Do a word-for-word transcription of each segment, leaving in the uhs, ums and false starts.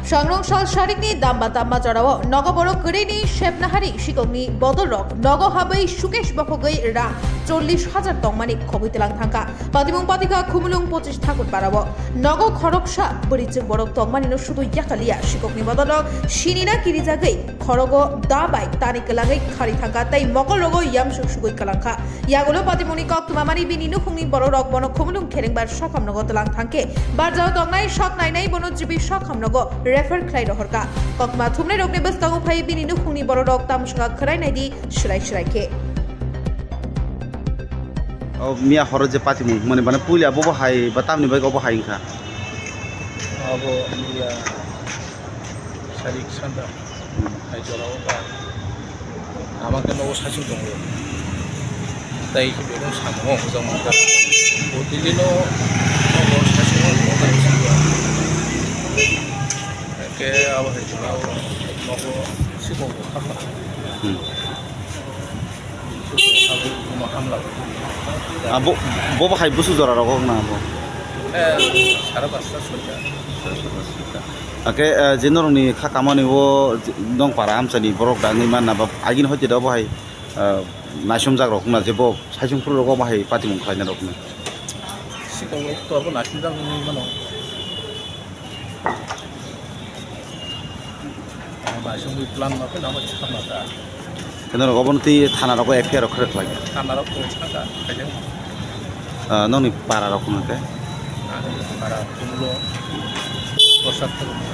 Sangrong sal sarikni damba damba jorao nogo borok kwrwini sepnahari sikokni bodolrok nogo habwi sukesh bokhogwi rang chollish hajar tongmani khobwi tlang thangkha. Patimung patikha Khumulwng pochish thakur parao nogo khoroksa bwrwichwng borok tongmanino sudu yakaliya, sikokni bodolrok sinina kirijagwi khorogo da bai tani kwlangwi khari thangkha tei mokolrogo yamsuk sugwi kwlangkha. Yagulo patimungni kok tumamani bini nukhungni bororok bono Khumulwng Kherengbar sakhamnogo tlang thangkhe barjao tongnai sok nainai bono jibi sakhamnogo refer khlai rohorkha. Kokma thumnairokni bwskango phai bini nukhungni bororok tamsaka khwrai naidi swrai swrai khe. O miya horo je patimung mani bana puila bobo hai ba tamni bai obo hai wngkha. Abo miya sarik sanda. Hai jorao ba ama khe nogo saichung tongo. Tai khe belong samungo hojak mankha. Bo daily no nogo saichung o hojak singya. Khe abo hai jorao nogo sikok bo khakha. Hmm. Sikok bo khakha, bo hamla. Ah, bo, bo bahai busu jora rogo na bo. Eh, sara pasta soita. Ake, eh, je norokni kha kamani o je, nong para amchani borok dangwi manna ba agini hoite da bo hai, eh, naisomjak rok wngna je bo saichung phuru rok bo hai patimung khlaina rok wngna. Sikok rok to abo naisomjak wngwi mano. Naisomwi plan ma khe nangma khe samna ta. Khe norok obono twi thana rogo F I R rok khe khlai. Thana rok to thangka, khaijak. Ah, nokni para rok hwnka khe? Ani para Khumulwng, Prasad Khumulwng.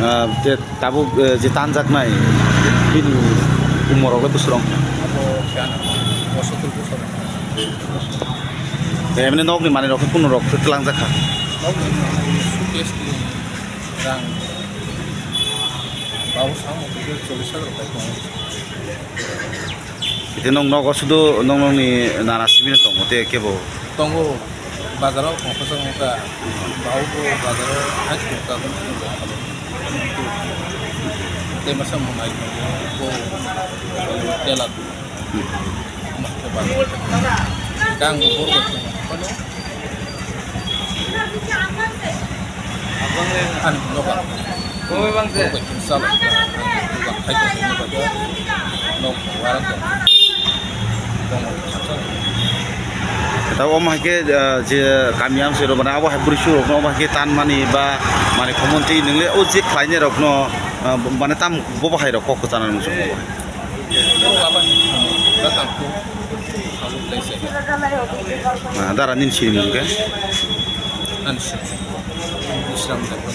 Ah, je tabuk, eh, je tanjaknai bini umor rok le bwswk rok? Abo khe ano, posotor bosor. Eh, emne nokni manwi rok khe kunu rok khe twlangjak kha? Nokni suitcase ni rang. Babu samo khe chollish hajar bai tongo. Ite nok nogo sudu nok nokni nana simi no tongo te kebo. Tongo bazaro ongkhorjak nokha. Babu bo bazaro hai tongo. Te masa monai tongo. Bo tela. Kang bo borok bai tongmani phano. Ani nogo. Borok bai tong chala. Buga khai tong nogo. Nok warang tong. Tong khacha. Tabo omo hai khe, ah, je kami amchai rok bana abo hai bwrwi suk rok no omo hai khe tan mani ba mani khomon twi nwngle o je khlainai rok no, ah, mane tam bo bahai rok kok kwchana nung. Ah, dara nini sinimung khe? Ani sinimung. Islam dharma.